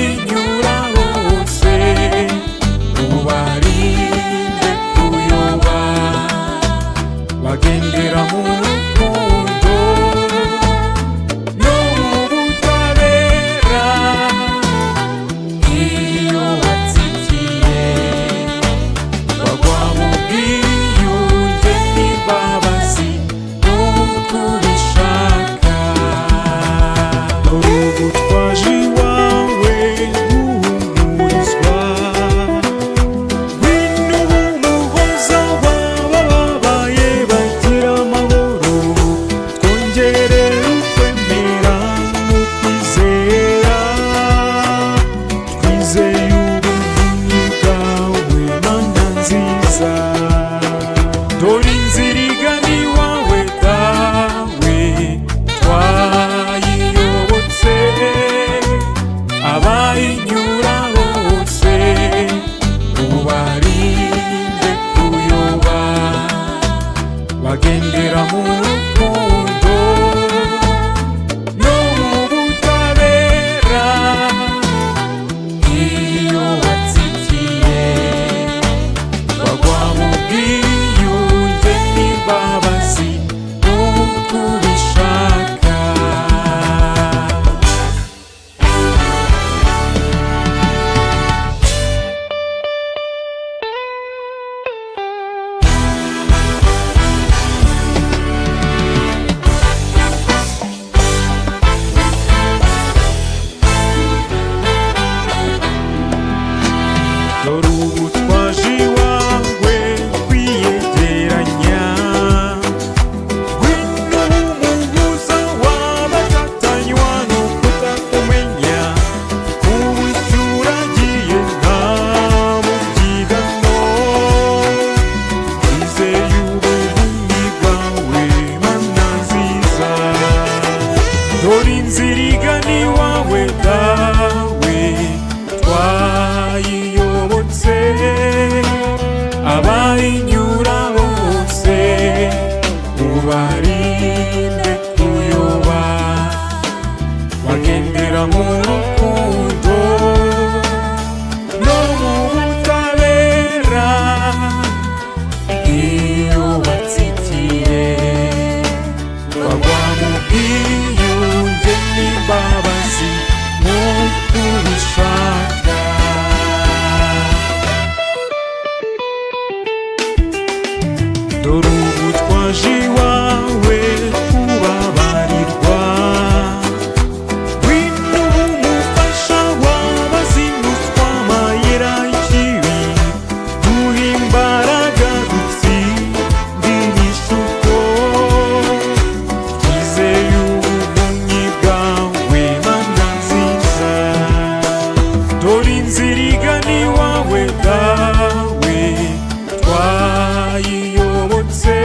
Abayinyura bose ubarinde kuyoba, bagendera mu rukundo no mu butabera. Iyo batsikiye bagwa mu bwiyunge n'imbabazi nk'uko ubishaka. Dore ubu twaje iwawe guhumurizwa. Ngwino ube umuhoza w'abababaye bagira amahoro, twongere ukwemera n'ukwizera. Twizeye ubuvunyi bwawe, Mana nziza. Dore inzira igana iwawe, Dawe, twayiyobotse. Abayinyura bose ubarinde kuyoba, bagendera mu rukundo no mu butabera. Iyo batsikiye bagwa mu bwiyunge n'imbabazi nk'uko ubishaka. Dore ubu twaje iwawe kwiyegeranya. Ngwino ube umuhuza w'abatatanywa no kutakumenya, ubu icyo uragiye nta mubyigano. Twizeye ubuvunyi bwawe, Mana nziza. Dore inzira igana iwawe, Dawe, twayiyobotse. Abayinyura bose ubarinde kuyoba, bagendera mu rukundo no mu butabera. Iyo batsikiye bagwa mu bwiyunge n'imbabazi nk'uko ubishaka. Dore ubu twaje iwawe kubabarirwa. Ngwino ube umufasha w'abazinutswa amayira y'ikibi, duhe imbaraga dutsinde ibishuko. Twizeye ubuvunyi bwawe, Mana nziza. Dore inzira igana iwawe, Dawe, twayiyobotse.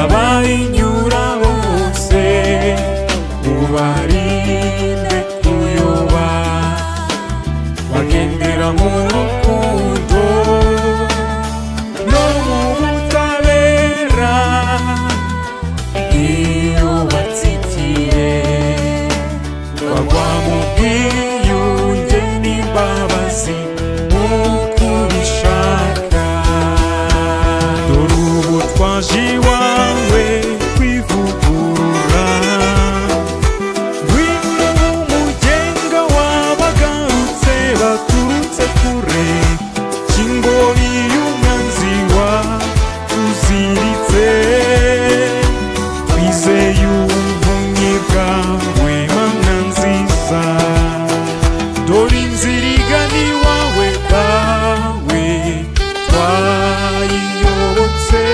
Abayinyura bose ubarinde kuyoba, bagendera mu rukundo no mu butabera. Iyo batsikiye bagwa mu bwiyunge n'imbabazi nk'uko ubishaka. Dore ubu twaje iwawe kwivugurura. Ngwino ube umugenga w'abagarutse baturutse kure, kingori y'umwanzi watuziritse. Twizeye ubuvunyi bwawe, Mana nziza. Dore inzira igana iwawe, Dawe, twayiyobotse.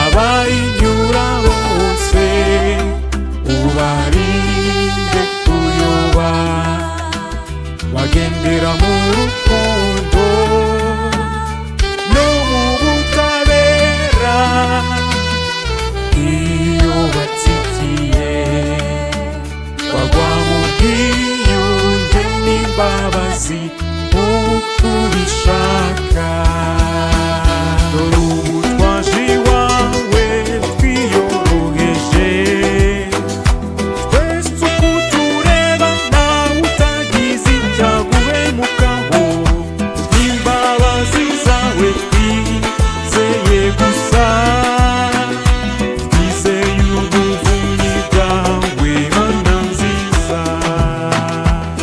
Abayinyura bose ubarinde kuyoba, bagendera mu rukundo no mu butabera. Iyo batsikiye bagwa mu bwiyunge n'imbabazi nk'uko ubishaka. Dore ubu twaje iwawe twiyoroheje.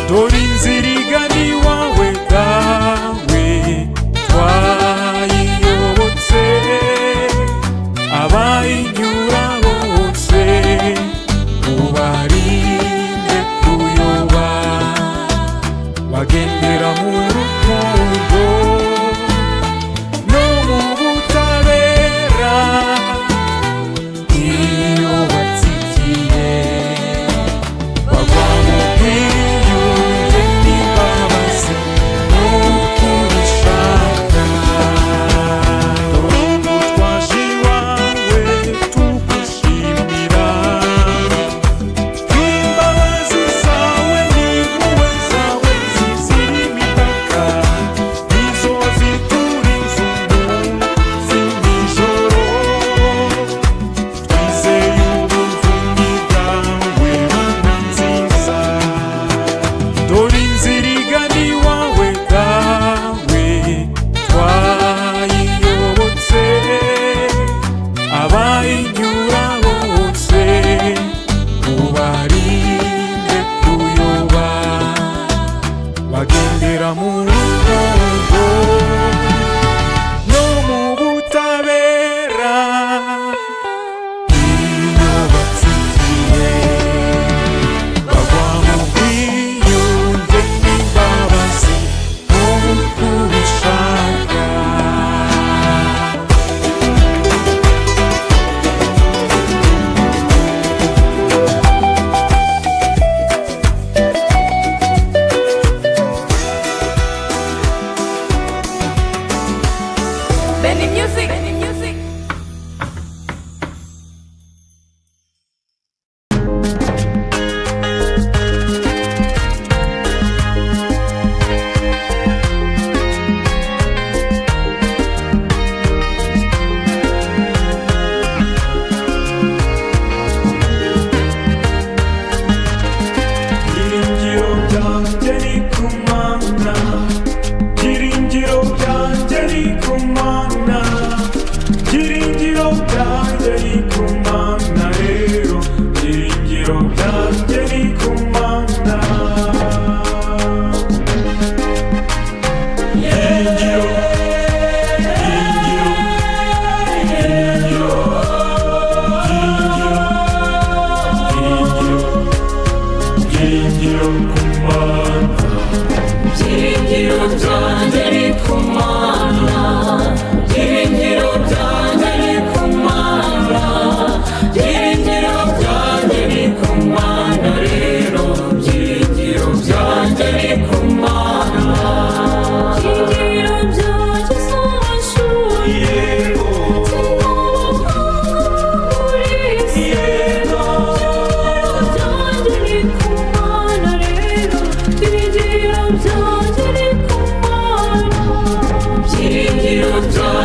Dore inzira igana iwawe dawe, twayiyobotse, abayinyura bose ubarinde kuyoba, bagendera mu rukundo no mu butabera. Iyo batsikiye bagwa mu bwiyunge n'imbabazi nk'uko ubishaka. Ubu twaje iwawe tugushimira imbabazi zawe n'impuhwe zawe zizira imipaka, nizo ziturinze umunsi n'ijoro. Twizeye ubuvunyi bwawe, Mana nziza. Dore inzira igana iwawe dawe, twayiyobotse, abayinyura bose ubarinde kuyoba, bagendera mu rukundo no mu butabera. Iyo batsikiye bagwa mu bwiyunge n'imbabazi nk'uko ubishaka. Benny Music. Benny Music. Byiringiro byanjye ni ku Mana, byiringiro byanjye ni ku Mana, byiringiro byanjye ni ku Mana rero, byiringiro byanjye ni ku Mana. Byiringiro, byiringiro, byiringiro, byiringiro, byiringiro, byiringiro ku Mana. Byiringiro byanjye ni ku Mana, byiringiro byanjye ni ku Mana, byiringiro byanjye ni ku Mana rero, byiringiro byanjye ni ku Mana. Byiringiro byanjye si amashuri, Byiringiro byanjye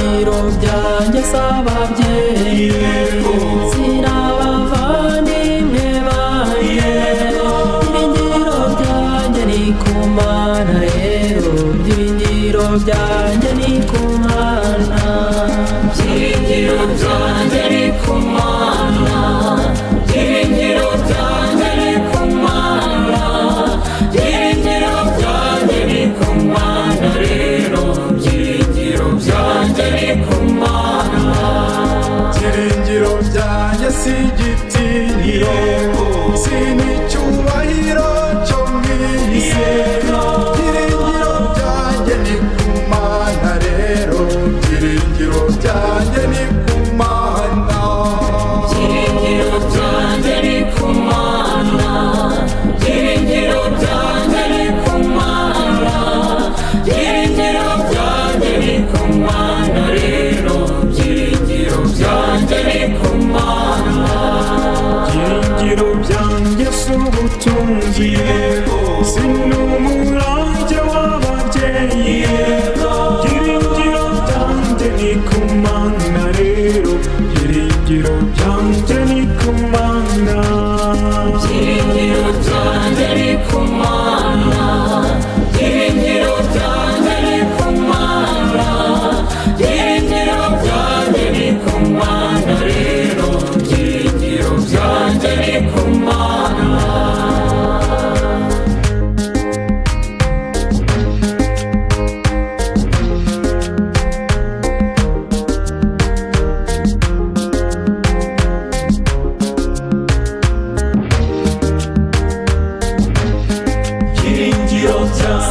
Byiringiro byanjye si ababyeyi, si n'abavandimwe banjye. Byiringiro byanjye ni ku Mana rero, byiringiro byanjye ni ku Mana. Byiringiro byanjye ni ku Mana, byiringiro byanjye ni ku Mana, byiringiro byanjye ni ku Mana rero, byiringiro byanjye ni ku Mana. Byiringiro byanjye si igitinyiro, si n'icyubahiro cyo mu isi. Byiringiro byanjye ni ku Mana rero, byiringiro byanjye ni ku Mana. Byiringiro byanjye ni ku Mana, byiringiro byanjye ni ku Mana, byiringiro byanjye ni ku Mana rero, byiringiro byanjye ni ku Mana. Byiringiro byanjye si ubutunzi, si n'umurage w'ababyeyi. Byiringiro byanjye ni ku Mana rero, byiringiro byanjye ni ku Mana. Byiringiro byanjye ni ku Mana, byiringiro byanjye ni ku Mana, byiringiro byanjye ni ku Mana rero, byiringiro byanjye ni ku Mana.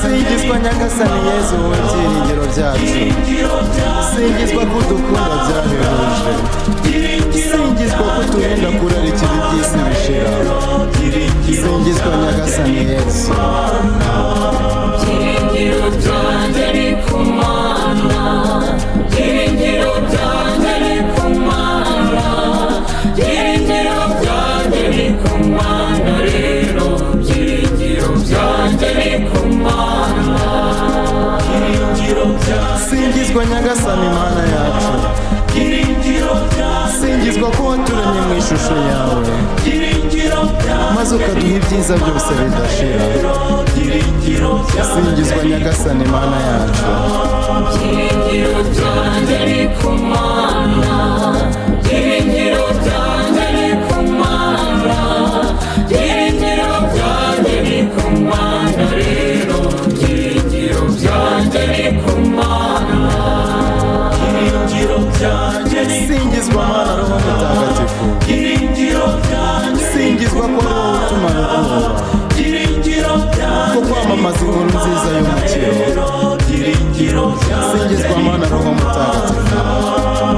Singizwa Nyagasani Yezu, wowe byiringiro byacu. Singizwa ko udukunda byahebuje. Singizwa ko uturinda kurarikira iby'isi bishira. Singizwa Nyagasani Yezu. Byiringiro byanjye ni ku Mana, byiringiro byanjye ni ku Mana, byiringiro byanjye ni ku Mana rero, byiringiro byanjye ni ku Mana. Singizwa Nyagasani Mana yacu. Singizwa ko waturemye mu ishusho yawe, maze ukaduha ibyiza byose bidashira. Singizwa Nyagasani Mana yacu. Byiringiro byanjye ni ku Mana, byiringiro byanjye ni ku Mana, byiringiro byanjye ni ku Mana rero, byiringiro byanjye ni ku Mana. Singizwa Mana Roho Mutagatifu. Singizwa ko ari wowe utumara ubwoba, ko kwamamaza inkuru nziza y'umukiro. Singizwa Mana Roho Mutagatifu.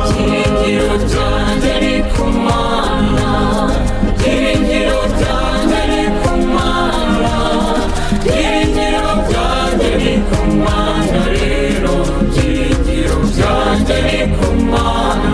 Byiringiro byanjye ni ku Mana, byiringiro byanjye ni ku Mana, byiringiro byanjye ni ku Mana rero, byiringiro byanjye ni ku Mana.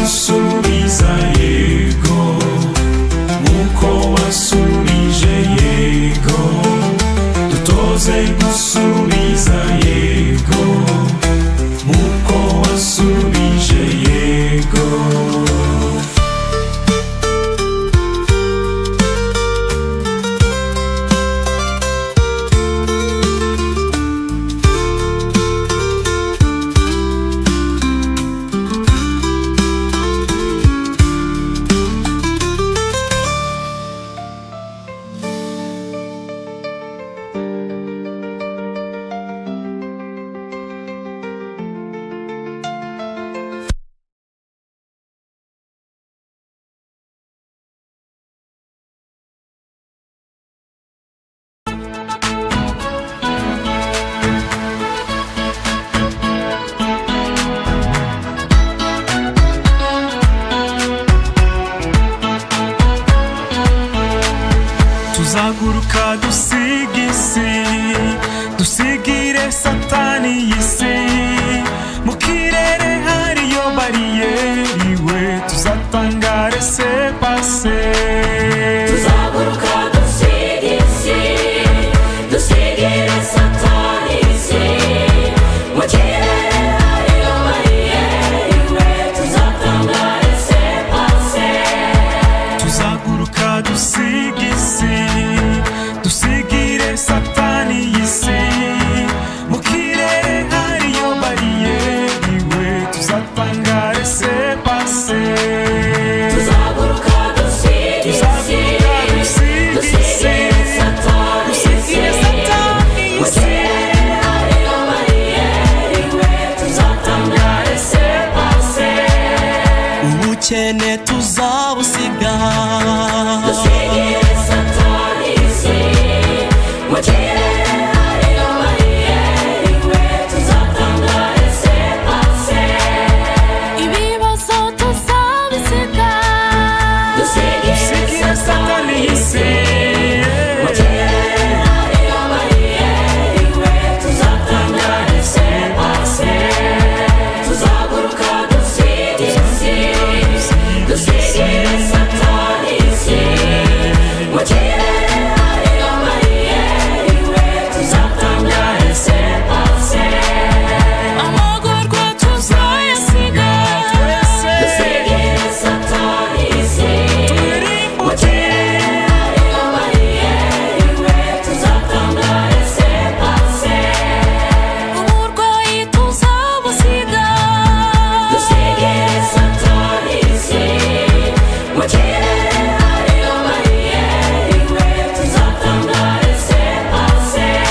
Gusubiza yego nk'uko wasubije yego. Dutoze gusubiza yego nk'uko wasubije yego. Tuzaguruka dusiga isi, dusigire Satani y'isi. Mu kirere hariyo bariyeri we, tuzatanga laissez-passer. Tuzaguruka dusiga isi, dusigire Satani isi. Mu kirere hariyo bariyeri we, tuzatanga laissez-passer. Tuzaguruka dusiga isi, dusigire Satani y'isi. Mu kirere hariyo bariyeri we, tuzatanga laissez-passer. Tuzaguruka dusiga isi, dusigire Satani isi. Mu kirere hariyo bariyeri we, tuzatanga laissez-passer. Ubukene tuzabusiga, Dusigire Satani isi. Mu kirere hariyo bariyeri we, tuzatanga laissez-passer. Ibibazo tuzabisiga, Dusigire Satani isi. Mu kirere hariyo bariyeri we, tuzatanga laissez-passer. Tuzaguruka dusiga isi, dusigire Satani isi. Mu kirere hariyo bariyeri we, tuzatanga laissez-passer. Amagorwa tuzayasiga, Dusigire Satani isi. Mu kirere hariyo bariyeri we, tuzatanga laissez-passer. Uburwayi tuzabusiga, Dusigire Satani isi. Mu kirere hariyo bariyeri we, tuzatanga laissez-passer.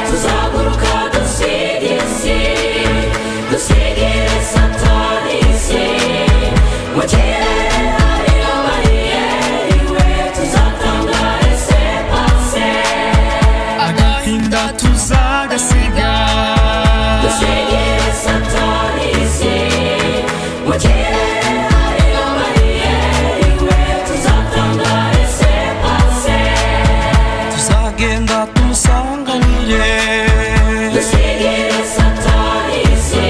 Tuzaguruka dusiga isi, dusigire Satani isi. Mu kirere hariyo bariyeri we, tuzatanga laissez-passer. Agahinda tuzagasiga, Dusigire Satani isi. Mu kirere hariyo bariyeri we, tuzatanga laissez-passer. Tuzagenda tumusanganire, Dusigire Satani isi.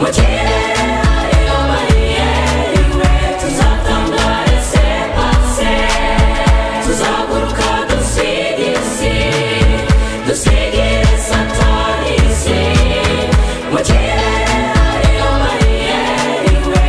Mu kirere hariyo bariyeri we, tuzatanga laissez-passer. Tuzaguruka dusiga isi, dusigire Satani isi. Mu kirere hariyo bariyeri we,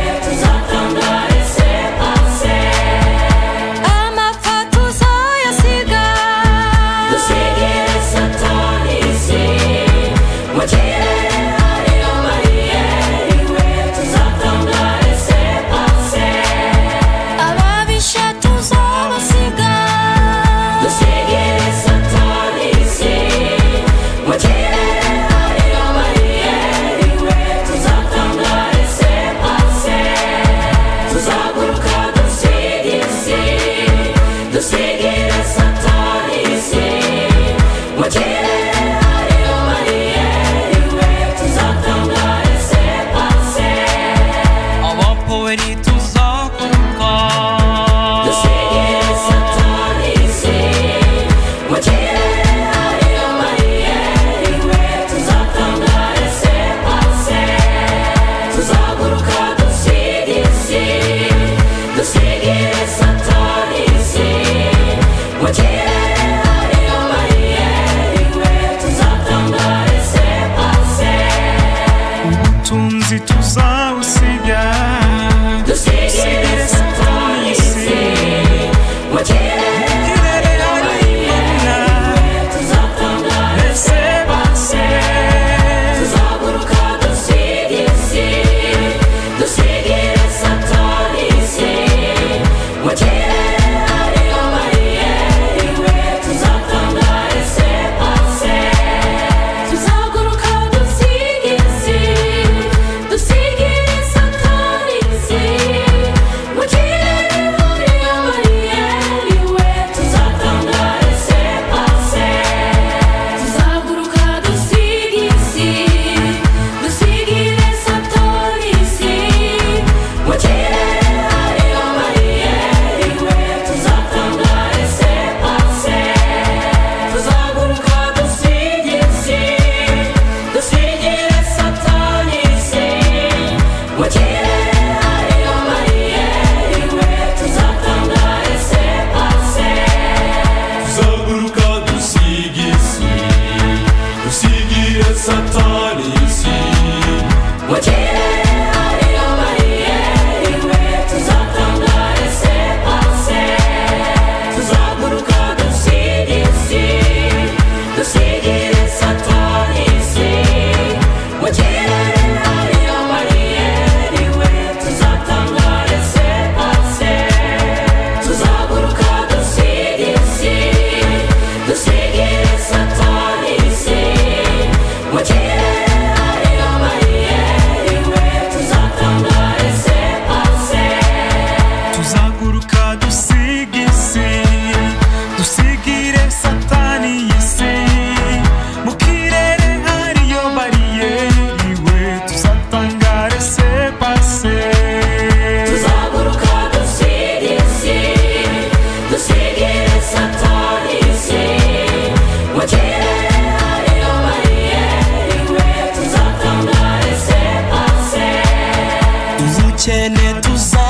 Ubukene tuzabusiga.